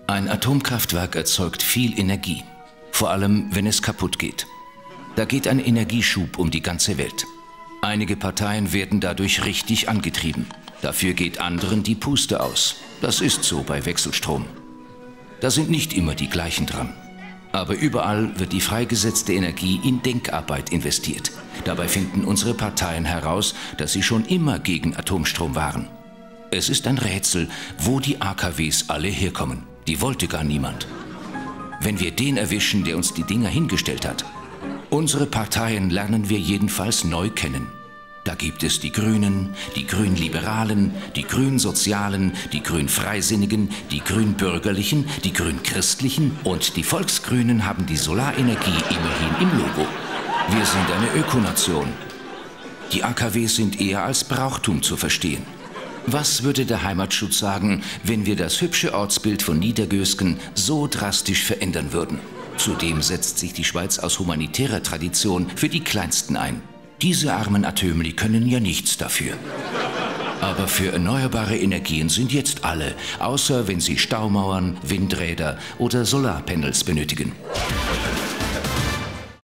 Ein Atomkraftwerk erzeugt viel Energie, vor allem wenn es kaputt geht. Da geht ein Energieschub um die ganze Welt. Einige Parteien werden dadurch richtig angetrieben. Dafür geht anderen die Puste aus. Das ist so bei Wechselstrom. Da sind nicht immer die gleichen dran. Aber überall wird die freigesetzte Energie in Denkarbeit investiert. Dabei finden unsere Parteien heraus, dass sie schon immer gegen Atomstrom waren. Es ist ein Rätsel, wo die AKWs alle herkommen. Die wollte gar niemand. Wenn wir den erwischen, der uns die Dinger hingestellt hat. Unsere Parteien lernen wir jedenfalls neu kennen. Da gibt es die Grünen, die Grünliberalen, die Grünsozialen, die Grünfreisinnigen, die Grünbürgerlichen, die Grünchristlichen und die Volksgrünen haben die Solarenergie immerhin im Logo. Wir sind eine Ökonation. Die AKWs sind eher als Brauchtum zu verstehen. Was würde der Heimatschutz sagen, wenn wir das hübsche Ortsbild von Niedergösgen so drastisch verändern würden? Zudem setzt sich die Schweiz aus humanitärer Tradition für die Kleinsten ein. Diese armen Atömli können ja nichts dafür. Aber für erneuerbare Energien sind jetzt alle, außer wenn sie Staumauern, Windräder oder Solarpanels benötigen.